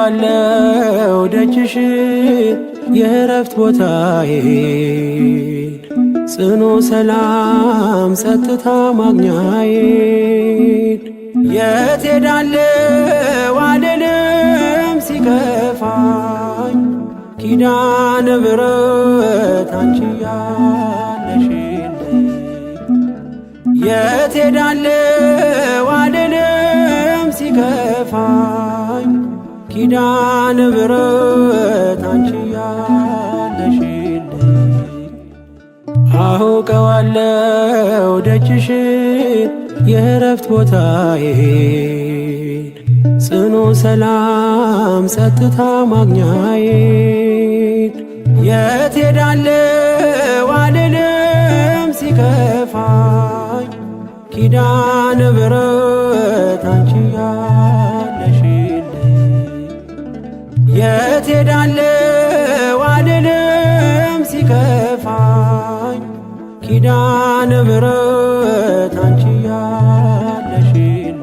አውቀዋለሁ ደጅሽ የእረፍት ቦታዬን ጽኑ ሰላም ጸጥታ ማግኛዬን። የት ሄዳለሁ አልልም ሲከፋኝ ኪዳነ ምሕረት አንቺ ያለሽልኝ። የት ሄዳለሁ አልልም ሲከፋኝ ኪዳነ ምሕረት አንቺ ያለሽልኝ። አውቀዋለሁ ደጅሽ የእረፍት ቦታዬን ጽኑ ሰላም ጸጥታ ማግኛዬን። የት ሄዳለሁ አልልም ሲከፋኝ ኪዳነ ምሕረት አንቺ ያለሽልኝ። የት ሄዳለሁ አልልም ሲከፋኝ ኪዳነ ምሕረት አንቺ ያለሽልኝ።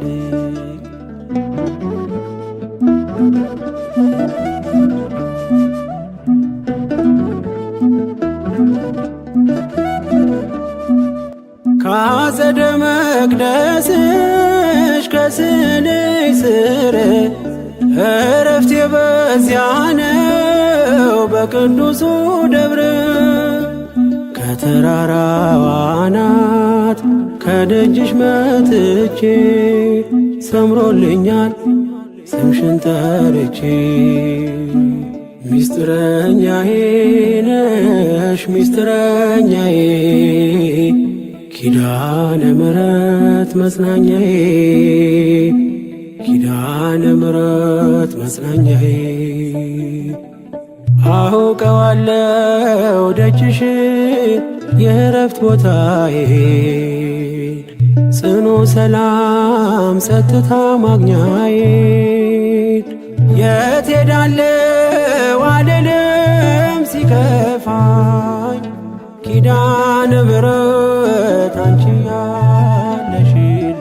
ካጸደ መቅደስሽ ከስንሽ ስር እረፍቴ በዚያ ነው በቅዱሱ ደብር። ከተራራዋ አናት ከደጅሽ መጥቼ ሰምሮልኛል ስምሽን ጠርቼ። ሚስጥረኛዬ ነሽ ሚስጥረኛዬ ኪዳነ ምሕረት መጽናኛዬ ኪዳነ ምሕረት መጽናኛዬ። አውቀዋለሁ ደጅሽ የእረፍት ቦታዬን ጽኑ ሰላም ጸጥታ ማግኛዬን። የት ሄዳለሁ አልልም ሲከፋኝ ኪዳነ ምሕረት አንቺ ያለሽልኝ።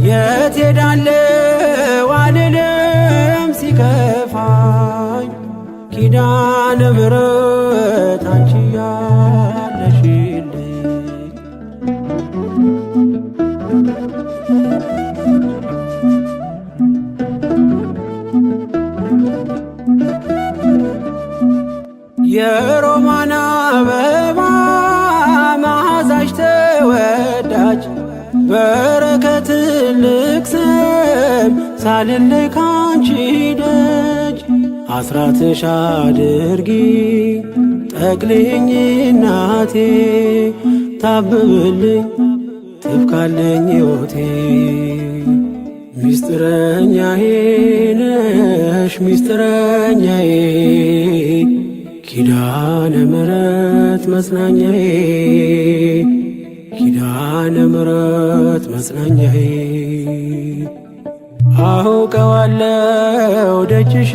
የት ሄዳለሁ አልልም ሲከፋኝ ኪዳነ ምሕረት አንቺ ያለሽልኝ። የሮማን አበባ መዓዛሽ ተወዳጅ በረከት ልቅሰም ሳልለይ ካንቺ ደጅ። አስራትሽ አድርጊ ጠቅልኝ እናቴ ታብብልኝ ትብካለኝ ሕይወቴ። ሚስጥረኛዬ ነሽ ሚስጥረኛዬ ኪዳነ ምሕረት መጽናኛዬ ኪዳነ ምሕረት መጽናኛዬ። አውቀዋለሁ ደጅሽ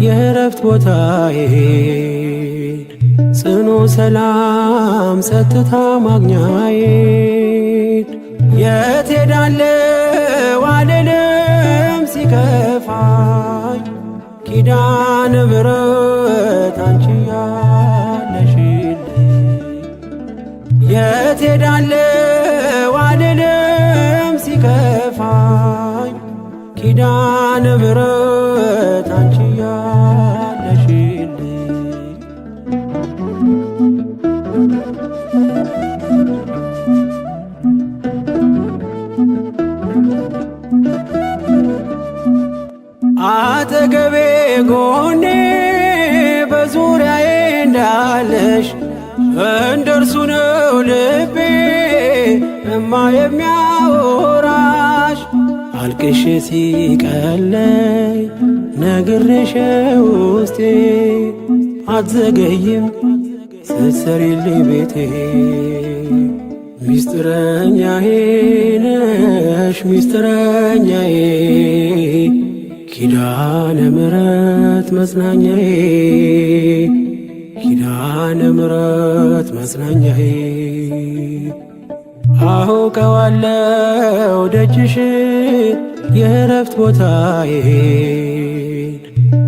የእረፍት ቦታዬን ጽኑ ሰላም ጸጥታ ማግኛዬን። የት ሄዳለሁ አልልም ሲከፋኝ ኪዳነ ምሕረት አንቺ ያለሽልኝ። የት ሄዳለሁ አልልም ሲከፋኝ ኪዳነ ምሕረት አንቺ ያለሽልኝ። አጠገቤ ጎኔ በዙሪያዬ እንዳለሽ እንደርሱ ነው ልቤ እማ የሚያወራሽ። አልቅሼ ሲቀለኝ ነግሬሽ ውስጤ አትዘገይም ስትሰሪልኝ ቤቴ። ሚስጥረኛዬ ነሽ ሚስጥረኛዬ ኪዳነ ምሕረት መጽናኛዬ ኪዳነ ምሕረት መጽናኛዬ። አውቀዋለሁ ደጅሽ የእረፍት ቦታዬን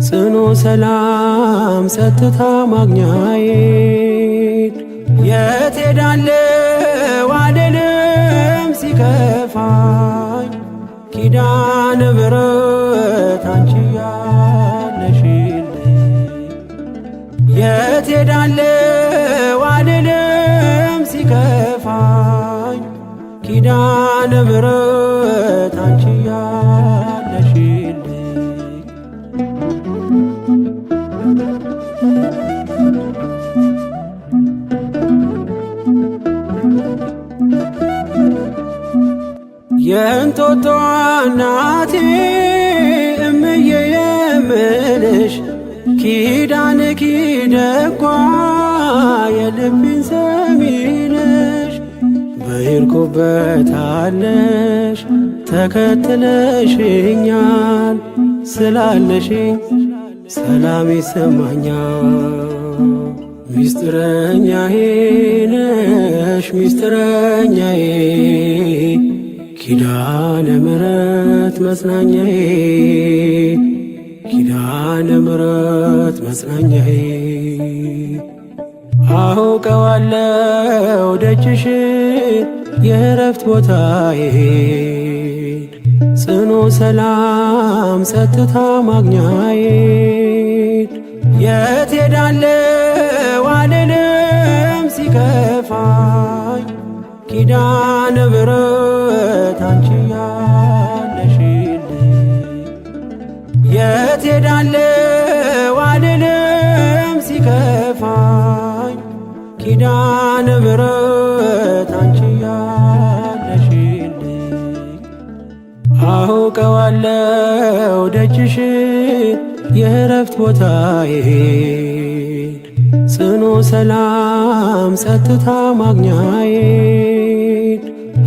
ጽኑ ሰላም ጸጥታ ማግኛዬን የት ሄዳለሁ አልልም ሲከፋኝ ኪዳነ ምሕረት አንቺ ያለሽልኝ የት ሄዳለሁ አልልም ሲከፋኝ ኪዳነ ምሕረት አንቺ ያለሽልኝ። የእንጦጦ እናቴ እምዬ የምልሽ ኪዳን ኪደጓ የልቤን ሰሚነሽ በሄድኩበታለሽ ተከትለሽኛል ስላለሽኝ ሰላም ይሰማኛል። ሚስጥረኛዬ ነሽ ሚስጥረኛዬ ኪዳነ ምሕረት መጽናኛዬ ኪዳነ ምሕረት መጽናኛዬ አውቀዋለሁ ደጅሽን የእረፍት ቦታዬን ጽኑ ሰላም ጸጥታ ማግኛዬን የት ሄዳለሁ አልልም ሲከፋኝ ኪዳነ ምሕረት አንቺ ያለሽልኝ የት ሄዳለሁ አልልም ሲከፋኝ ኪዳነ ምሕረት አንቺ ያለሽልኝ አውቀዋለሁ ደጅሽን የእረፍት ቦታዬን ጽኑ ሰላም ጸጥታ ማግኛዬን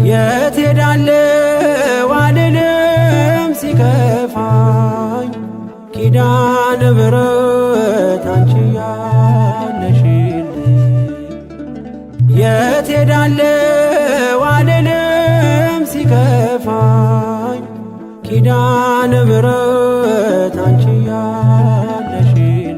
የት ሄዳለሁ አልልም ሲከፋኝ ኪዳነ ምሕረት አንቺ ያለሽልኝ የት ሄዳለሁ አልልም ሲከፋኝ ኪዳነ ምሕረት አንቺ ያለሽልኝ።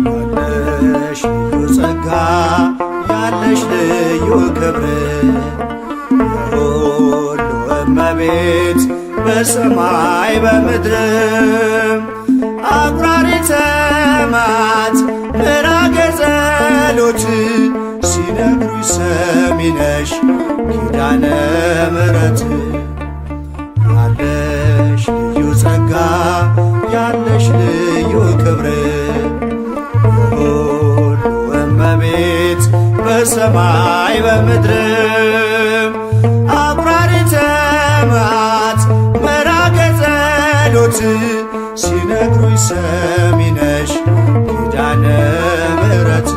ያለሽ ልዩ ጸጋ ያለሽ ልዩ ክብር የሁሉ እመቤት በሰማይ በምድር አቁራሪ ተማት ምራገ ጸሎት ሲነግሩኝ ሰሚነሽ ኪዳነ ምሕረት ያለሽ ልዩ ጸጋ ያለሽ ልዩ ክብር የሁሉ እመቤት በሰማይ በምድር አቁራሪ ተማት መራገ ጸሎት ሲነግሩኝ ሰሚነሽ ኪዳነ ምሕረት።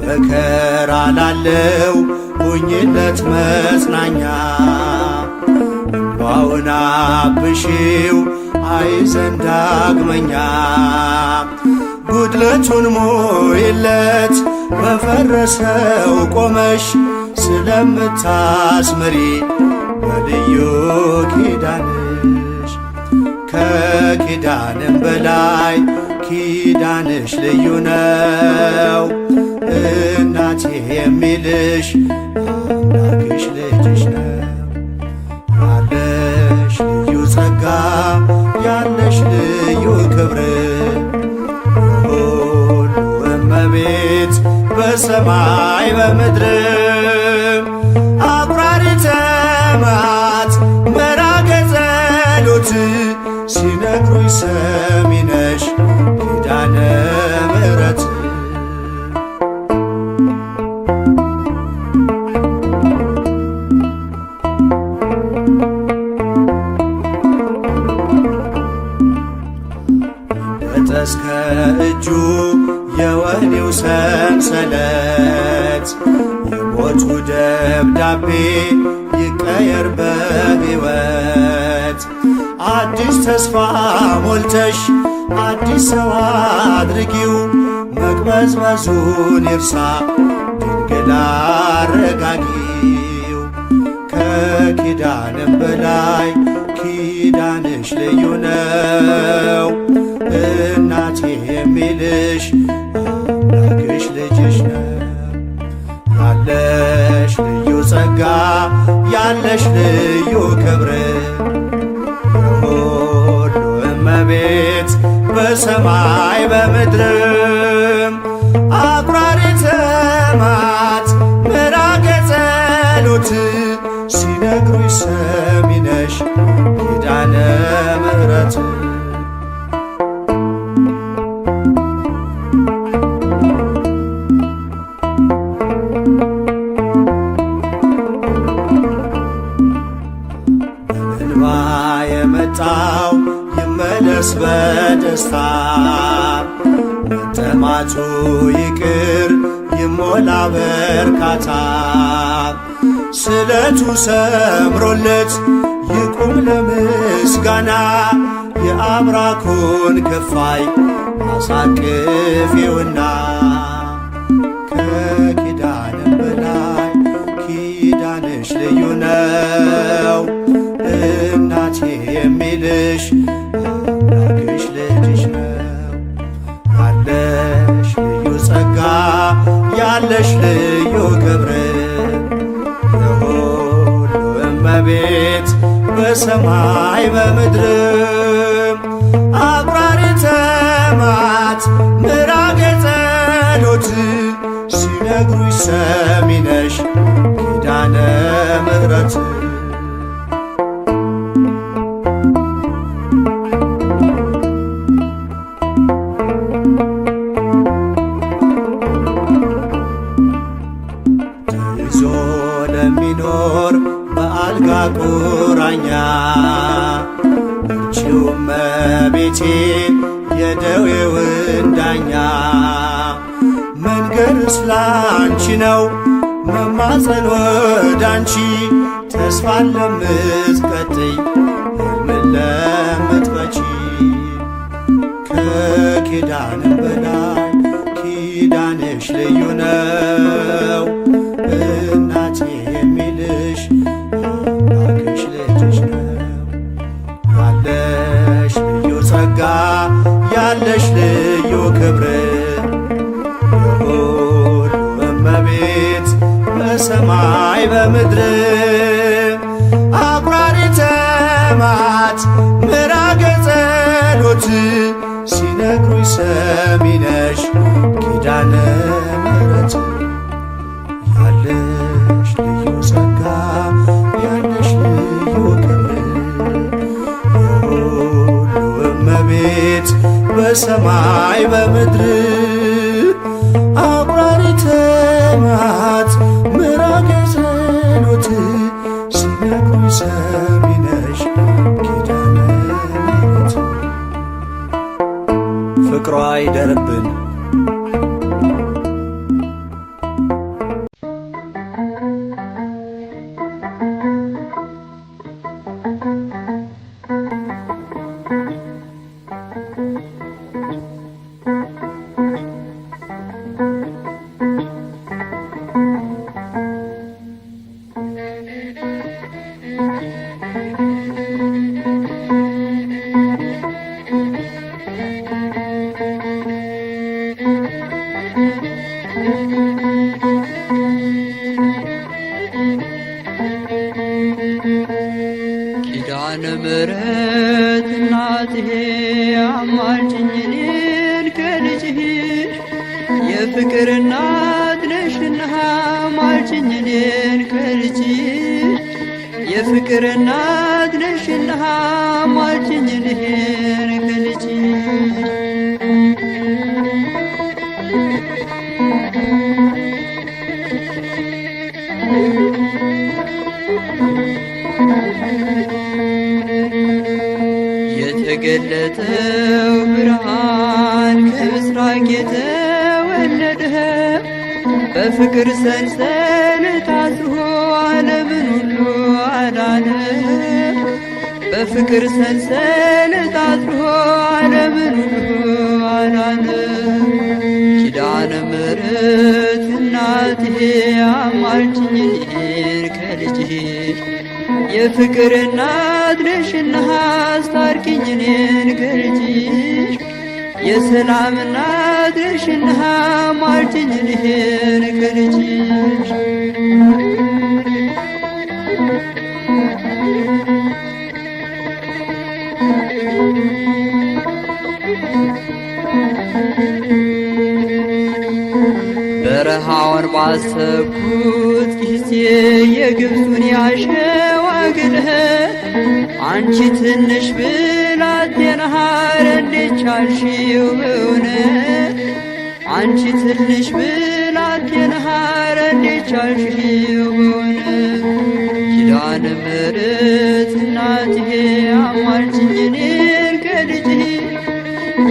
መከራ ላለው ሁኝለት መጽናኛ እንባውን አብሺው አይዘን ዳግመኛ ጉድለቱን ሙይለት በፈረሰው ቆመሽ ስለምታስምሪ በልዩ ኪዳንሽ ከኪዳንም በላይ ኪዳንሽ ልዩ ነው። እናቴ የሚልሽ አምላክሽ ልጅሽ ነው። ያለሽ ልዩ ጸጋ ያለሽ ልዩ ክብር የሁሉ እመቤት በሰማይ በምድር አቁራሪተ መዓት መራገ ጸሎት ሲነግሩኝ ሰሚነሽ ኪዳነ ምሕረት። እስከ እጁ የወህኒው ሰንሰለት የሞቱ ደብዳቤ ይቀየር በሕይወት። አዲስ ተስፋ ሞልተሽ አዲስ ሰው አድርጊው መቅበዝበዙን ይርሳ ድንግል አረጋጊው። ከኪዳንም በላይ ኪዳንሽ ልዩ ነው እናቴ የሚልሽ አምላክሽ ልጅሽ ነው። ያለሽ ልዩ ጸጋ ያለሽ ልዩ ክብር የሁሉ እመቤት በሰማይ በምድርም አቁራሪተ መዓት ምራገ ጸሎት ሲነግሩኝ ሰሚነሽ ኪዳነ ምሕረት። በእንባ የመጣው ይመለስ በደስታ መጠማቱ ይቅር ይሞላ በርካታ ስለቱ ሰምሮለት ይቁም ለምስጋና የአብራኩን ክፋይ አሳቅፌውና። ከኪዳንም በላይ ኪዳንሽ ልዩ ነው እናቴ የሚልሽ አምላክሽ ልጅሽ ነው። ያለሽ ልዩ ጸጋ ያለሽ ልዩ ክብር የሁሉ እመቤት በሰማይ በምድርም አቁራሪተ መዓት ምራገ ጸሎት ሲነግሩሽ ሰሚነሽ ኪዳነ ምሕረት። ተይዞ ለሚኖር በአልጋ ቁራኛ እርቺው እመቤቴ የደዌውን ዳኛ መንገድ ስላንቺ ነው መማፀን ወዳንቺ ተስፋን ለምትቀጥይ ሕልምን ለምትፈቺ ከኪዳንም በላይ ኪዳንሽ ልዩ ነው እናቴ የሚልሽ አምላክሽ ልጅሽ ነው። ያለሽ ልዩ ጸጋ ያለሽ ልዩ ክብር የሁሉ እመቤት በሰማይ በምድር አቁራሪተ መዓት ምራገ ጸሎት ሲነግሩኝ ሰሚነሽ ኪዳነ ምሕረት። ያለሽ ልዩ ጸጋ ያለሽ ልዩ ክብር የሁሉ እመቤት በሰማይ በምድር አቁራሪተ መዓት ምራገ ጸሎት ሲነግሩኝ ሰሚነሽ ኪዳነ ምሕረት። ፍቅሯ ይደርብን። ምሕረት እናትሄ አማልጅኝ እኔን ከልጅሽ፣ የፍቅር እናት ነሽና አማልጅኝ እኔን ከልጅሽ፣ የፍቅር እናት ነሽና አማልጅኝ እኔን ከልጅሽ። የተገለጠው ብርሃን ከምስራቅ የተወለደ፣ በፍቅር ሰንሰለት አስሮ ዓለምን ሁሉ አዳነ። በፍቅር ሰንሰለት አስሮ ዓለምን ሁሉ አዳነ። ኪዳነ ምሕረት እናቴ አማልጅኝ እኔን ከልጅሽ፣ የፍቅር እናት ነሽና አስታርቂኝ እኔን ከልጅሽ፣ የሰላም እናት ነሽና አማልጅኝ እኔን ከልጅሽ። በረሃውን ባሰብኩት ጊዜ የግብፁን ያሸዋ ግለት፣ አንቺ ትንሽ ብላቴና እንዴት ቻልሽው በእውነት? አንቺ ትንሽ ብላቴና እንዴት ቻልሽው በእውነት? ኪዳነ ምሕረት እናቴ አማልጅኝ እኔን ከልጅሽ፣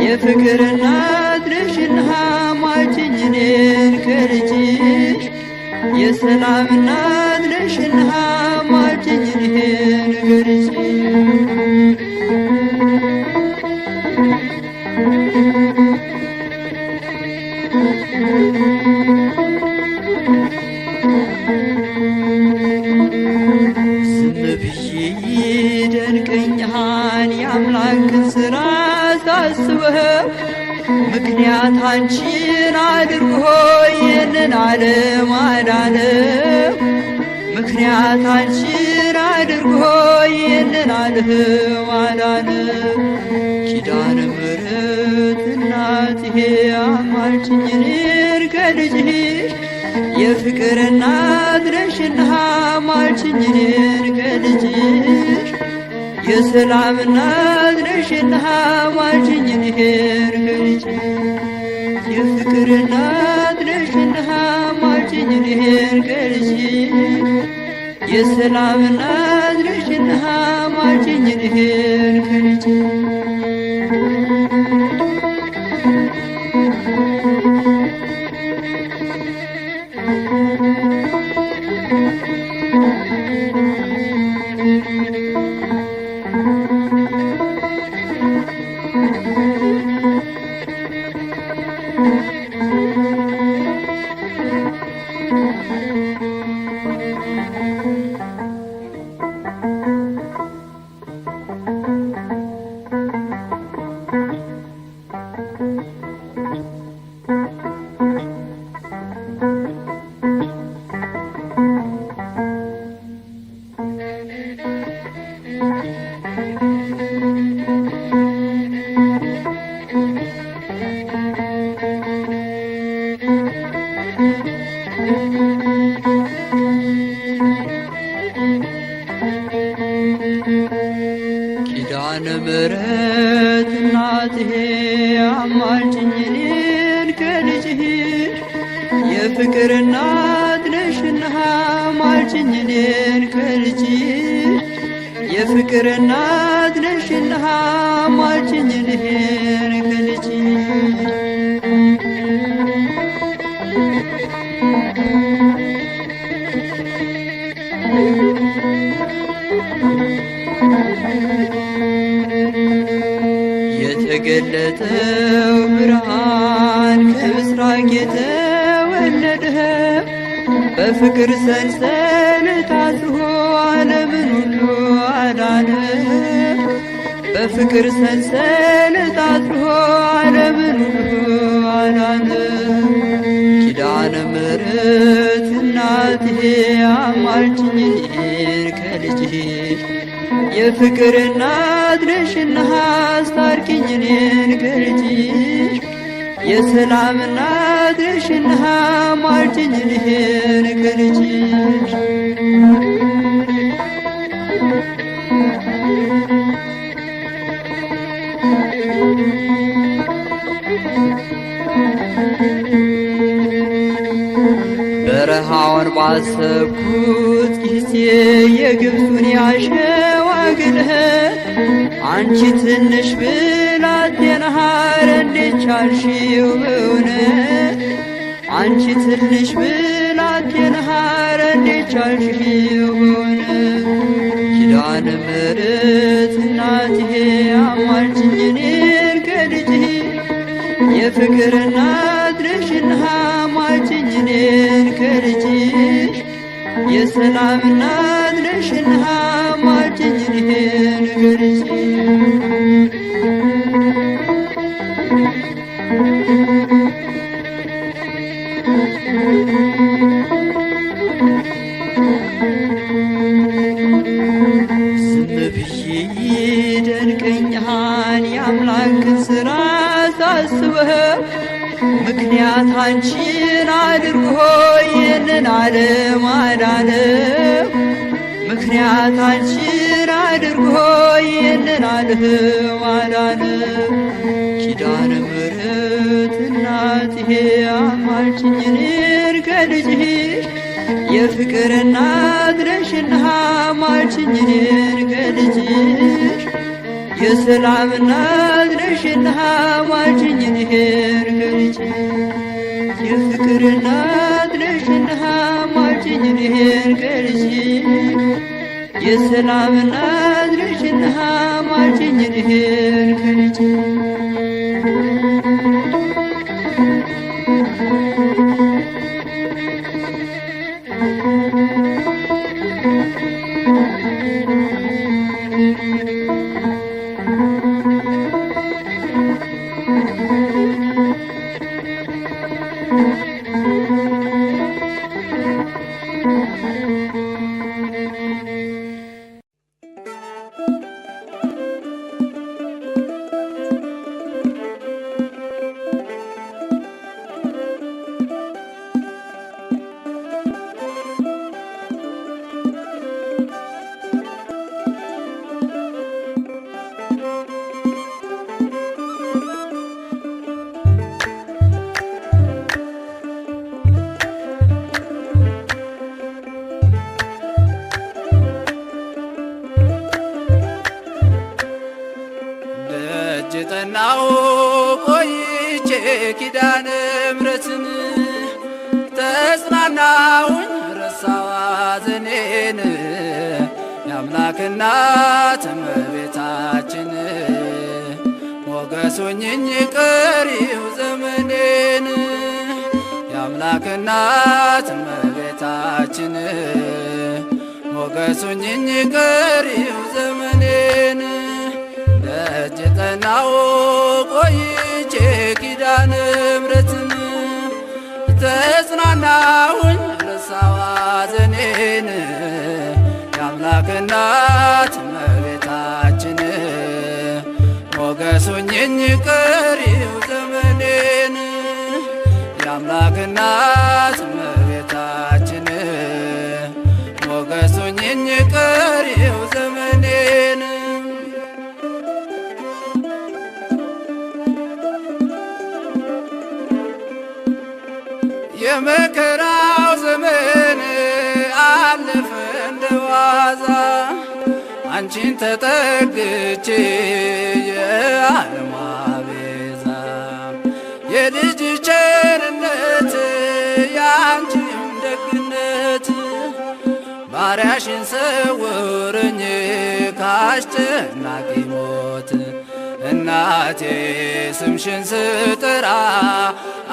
የፍቅር እናት ነሽና አማልጅኝ እኔን ከልጅሽ፣ የሰላም እናት ነሽና አማልጅኝ እኔን ከልጅሽ። ዝም ብዬ ይደንቀኛል የአምላክን ስራ ሳስበው፣ ምክንያት አንቺን አድርጎ ይህንን ዓለም አዳነው። ምክንያት አንቺን አድርጎ ይህንን ዓለም አዳነው። ኪዳነ ምሕረት እናቴ አማልጅኝ እኔን ከልጅሽ፣ የፍቅር እናት ነሽና አማልጅኝ እኔን ከልጅሽ፣ የሰላም እናት ነሽና አማልጅኝ እኔን ከልጅሽ፣ የፍቅር እናት ነሽና አማልጅኝ እኔን ከልጅሽ፣ የሰላም እናት ነሽና አማልጅኝ እኔን ከልጅሽ። ኪዳነ ምሕረት እናቴ አማልጅኝ እኔን ከልጅሽ፣ የፍቅር እናት ነሽና አማልጅኝ እኔን ከልጅሽ፣ የፍቅር እናት ነሽና አማልጅኝ እኔን ከልጅሽ። የተገለጠው ብርሃን ከምስራቅ የተወለደ፣ በፍቅር ሰንሰለት አስሮ ዓለምን ሁሉ አዳነ። በፍቅር ሰንሰለት አስሮ ዓለምን ሁሉ አዳነ። ኪዳነ ምሕረት እናቴ አማልጅኝ እኔን ከልጅሽ፣ የፍቅር እናት ነሽና አስታርቂኝ እኔን ከልጅሽ። የሰላም እናት ነሽና ማልጅኝ እኔን ከልጅሽ። በረሃውን ባሰብኩት ጊዜ የግብፁን ያሸዋ ግለት አንቺ ትንሽ ብላቴና ኧረ እንዴት ቻልሽው በእውነት? አንቺ ትንሽ ብላቴና ኧረ እንዴት ቻልሽው በእውነት? ኪዳነ ምሕረት እናቴ አማልጅኝ እኔን ከልጅሽ። የፍቅር እናት ነሽና አማልጅኝ እኔን ከልጅሽ። የሰላም እናት ነሽና አማልጅኝ እኔን ከልጅሽ። ዝም ብዬ ይደንቀኛል የአምላክን ስራ ሳስበው፣ ምክንያት አንቺን አድርጎ ይህንን ዓለም አዳነው። ምክንያት አንቺን አድርጎ ይህንን ዓለም አዳነው። ኪዳነ ምሕረት እናቴ አማልጅኝ እኔን ከልጅሽ። የፍቅር እናት ነሽና አማልጅኝ እኔን ከልጅሽ። የሰላም እናት ነሽና አማልጅኝ እኔን ከልጅሽ። የፍቅር እናት ነሽና አማልጅኝ እኔን ከልጅሽ። የሰላም እናት ነሽና አማልጅኝ እኔን ከልጅሽ። ደጅ ጠናው ቆይቼ ኪዳነ ምሕረትን ተጽናናሁኝ ረሳዋ ሐዘኔን የአምላክ እናት እመቤታችን ሞገሱኝኝ ቀሪው ዘመኔን የአምላክ እናት እመቤታችን ሞገሱኝኝ ቀሪው ዘመኔን ደጅ ጠናው ቆይቼ ኪዳነ ምሕረትን ተጽናናሁኝ ረሳዋ ሐዘኔን የአምላክ እናት እመቤታችን ሞገሱኝኝ ቀሪው ዘመኔን የአምላክ እናት እመቤታችን ሞገሱኝኝ ቀሪው ዘመኔን። የመከራው ዘመን አለፈ እንደዋዛ አንቺን ተጠግቼ የዓለሟ ቤዛ የልጅ ቸርነት የአንቺም ደግነት ባሪያሽን ሰውርኝ ካስጨናቂ ሞት እናቴ ስምሽን ስጠራ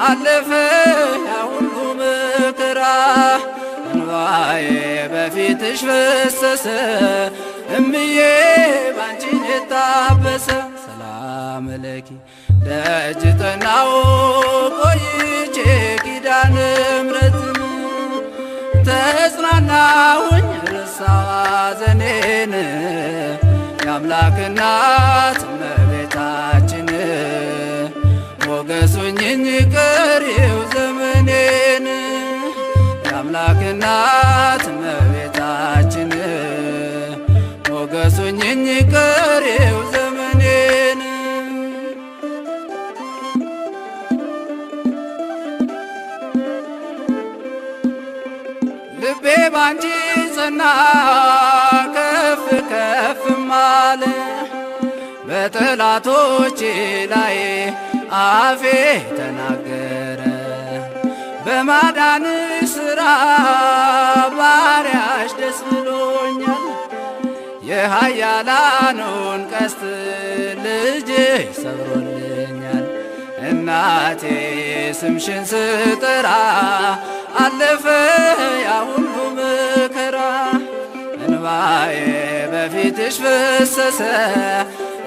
አለፈ ያ ሁሉ መከራ እንባዬ በፊትሽ ፈሰሰ እምዬ ባንቺ የታበሰ ሰላም ለኪ ደጅ ጠናው ቆይቼ ኪዳነ ምሕረትን ተጽናናሁኝ ረሳዋ ሐዘኔን የአምላክ እናት እመቤታችን ሞገሱኝኝ ቀሪው ዘመኔን የአምላክ እናት እመቤታችን ሞገሱኝኝ ቀሪው ዘመኔን ልቤ ባንቺ ጸና ከፍ ከፍ ማለ በጠላቶቼ ላይ አፌ ተናገረ በማዳንሽ ሥራ ባሪያሽ ደስ ብሎኛል የኃያላኑን ቀስት ልጅሽ ሰብሮልኛል እናቴ ስምሽን ስጠራ አለፈ ያ ሁሉ መከራ እንባዬ በፊትሽ ፈሰሰ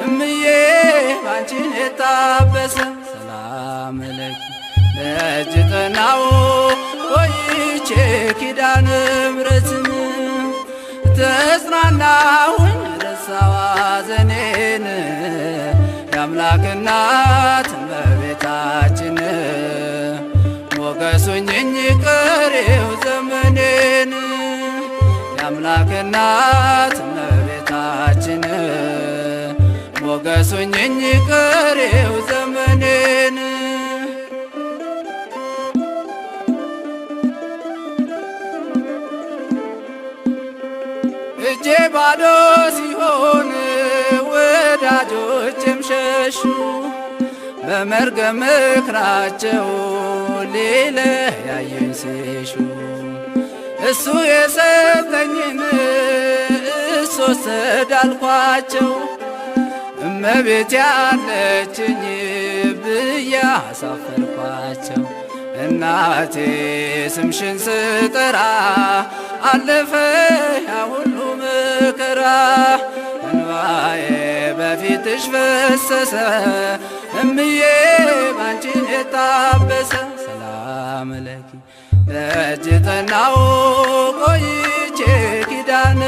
እምዬ ባንቺን የታበሰ ሰላም ለኪ ደጅ ጠናው ቆይቼ ኪዳነ ምሕረትን ተጽናናሁኝ ረሳዋ ሐዘኔን የአምላክ እናት እመቤታችን ሞገሱኝኝ ቀሪው ዘመኔን የአምላክ እናት እመቤታችን ሞገሱኝኝ ቀሪው ዘመኔን እጄ ባዶ ሲሆን ወዳጆቼም ሸሹ በመርገም ምክራቸው ሊለያዩኝ ሲሹ እሱ የሰጠኝን እሱ ወሰደ አልኳቸው እመቤቴ ያለችኝ ብዬ አሳፈርኳቸው እናቴ ስምሽን ስጠራ አለፈ ያ ሁሉ መከራ እንባዬ በፊትሽ ፈሰሰ እምዬ ባንቺን የታበሰ ሰላም ለኪ ደጅ ጠናው ቆይቼ ኪዳነ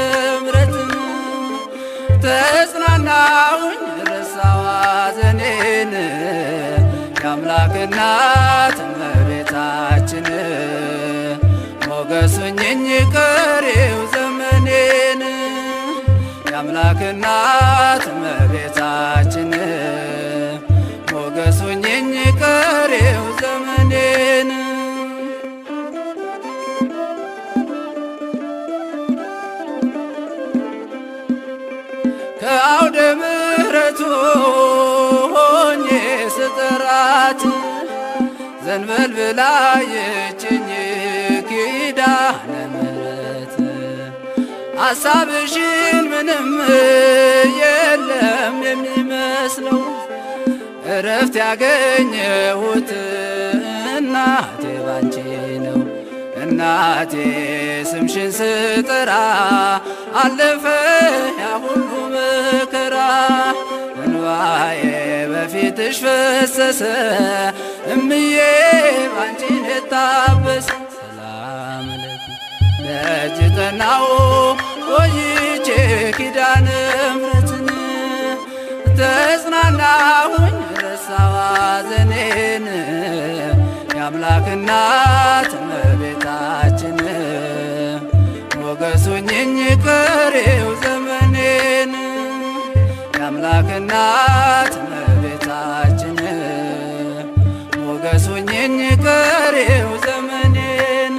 ምሕረትን ተጽናናሁኝ ረሳዋ ሐዘኔን የአምላክ እናት እመቤታችን ሞገሱኝኝ ቀሪው ዘመኔን የአምላክ እናት እመቤታችን ሞገሱኝኝ ቀሪው ዘመኔን ከአውደ ምሕረቱ ሆኜ ስጠራት ዘንበል ብላ አየችኝ ኪዳነ ምሕረት አሳብሽን ምንም የለም የሚመስለው እረፍት ያገኘሁት እናቴ ባንቺ ነው። እናቴ ስምሽን ስጠራ አለፈ ያ ሁሉ መከራ እንባዬ በፊትሽ ፈሰሰ እምዬ ባንቺን የታበሰ ሰላም ለኪ ደጅ ጠናው ቆይቼ ኪዳነ ምሕረትን ተጽናናሁኝ ረሳዋ ሐዘኔን የአምላክ እናት እመቤታችን ሞገሱኝኝ ቀሪው ዘመኔን የአምላክ እናት እመቤታችን ሞገሱኝኝ ቀሪው ዘመኔን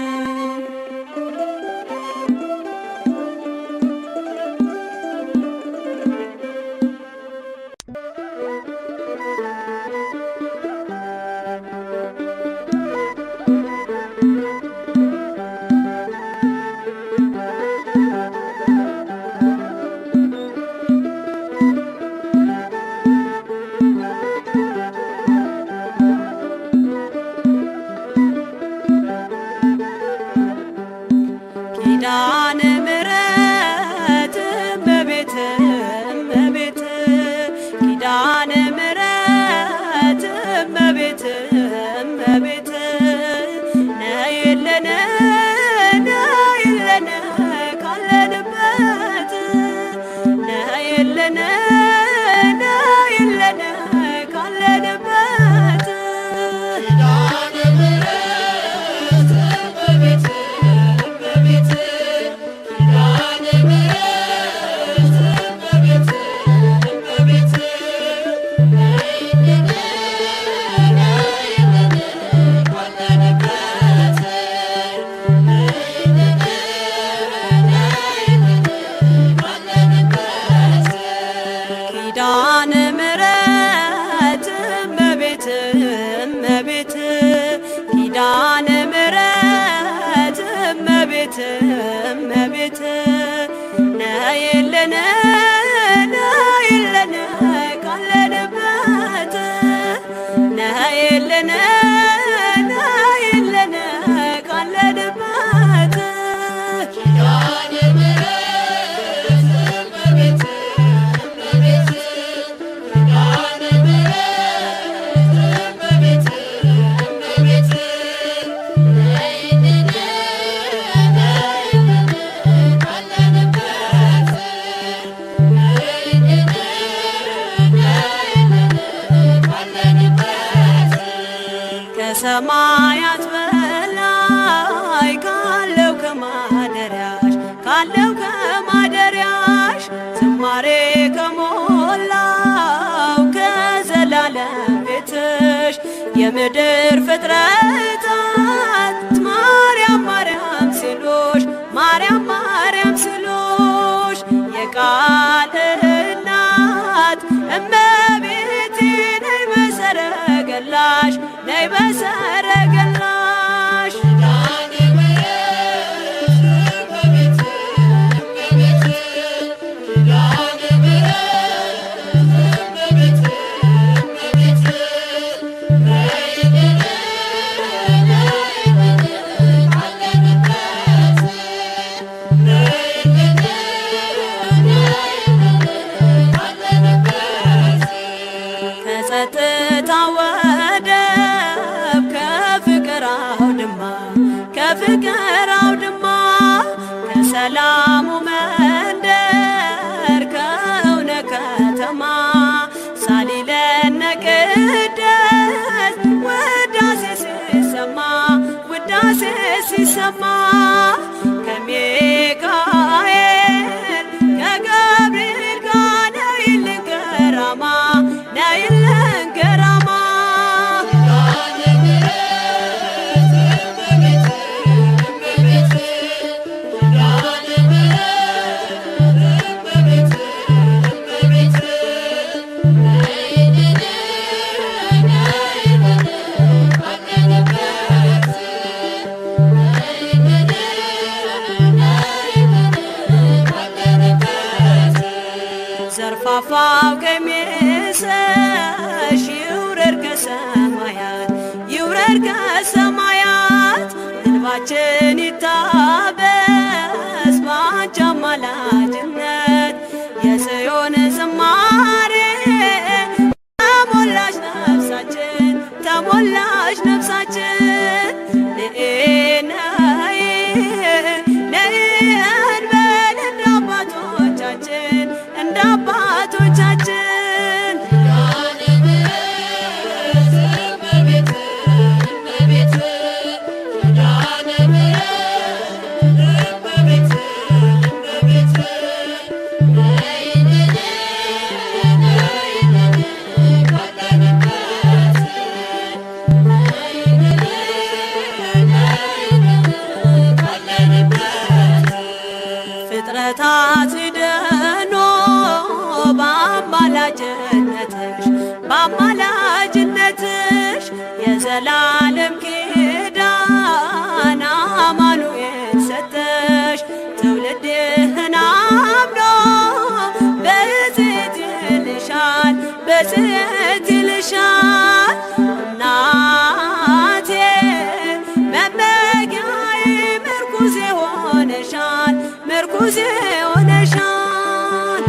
ከሰማያት በላይ ካለው ከማደሪያሽ ካለው ከማደሪያሽ ዝማሬ ከሞላው ከዘላለም ቤትሽ የምድር ፍጥረታት ማርያም ማርያም ሲሉሽ ማርያም ማርያም ሲሉሽ የቃል እናት እመቤቴ ነይ በሰረገላሽ ነይ በሰረገላሽ። ከጸጥታ ወደብ ከፍቅር አውድማ ከፍቅር አውድማ ከሰላሙ መንደር ከእውነት ከተማ ሳሊለነ ቅድስት ውዳሴ ሲሰማ ውዳሴ ሲሰማ ከሚካኤል ከገብርኤል ጋር ነይልን ገራማ ነይልን ገራማ። ዘርፋፋው ቀሚስሽ ይውረድ ከሰማያት ይውረድ ከሰማያት እንባችን ይታበስ ባንቺ አማላጅነት የጽዮን ዝማሬ ተሞላሽ ነፍሳችን ተሞላሽ ነፍሳችን ንኢ ነይ ነይ እንበል እንደ አባቶቻችን እንደ አባቶቻችን። ፍጥረታት ድኖ በአማላጅነትሽ በአማላጅነትሽ የዘላለም ኪዳን አማኑኤል ሰጠሽ ትውልድህን አምኖ ብፅዕት ይልሻል ብፅዕት ይልሻል እናቴ መመኪያዬ ምርኩዜ ሆነሻል ምርኩዜ ሆነሻል።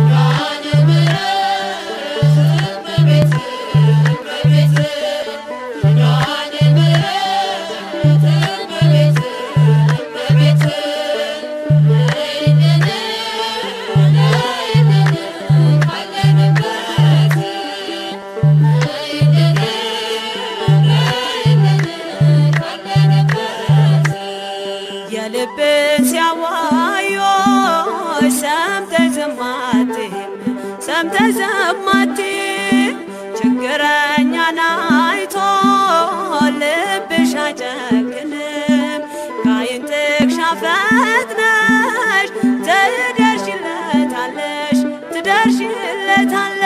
የልብን ሲያዋዮች ሰምተሽ ዝም አትይም ሰምተሽ ዝም አትይም ችግረኛን አይቶ ልብሽ አይጨክንም ከዓይን ጥቅሻ ፈጥነሽ ትደርሺለታለሽ ትደርሺለታለሽ።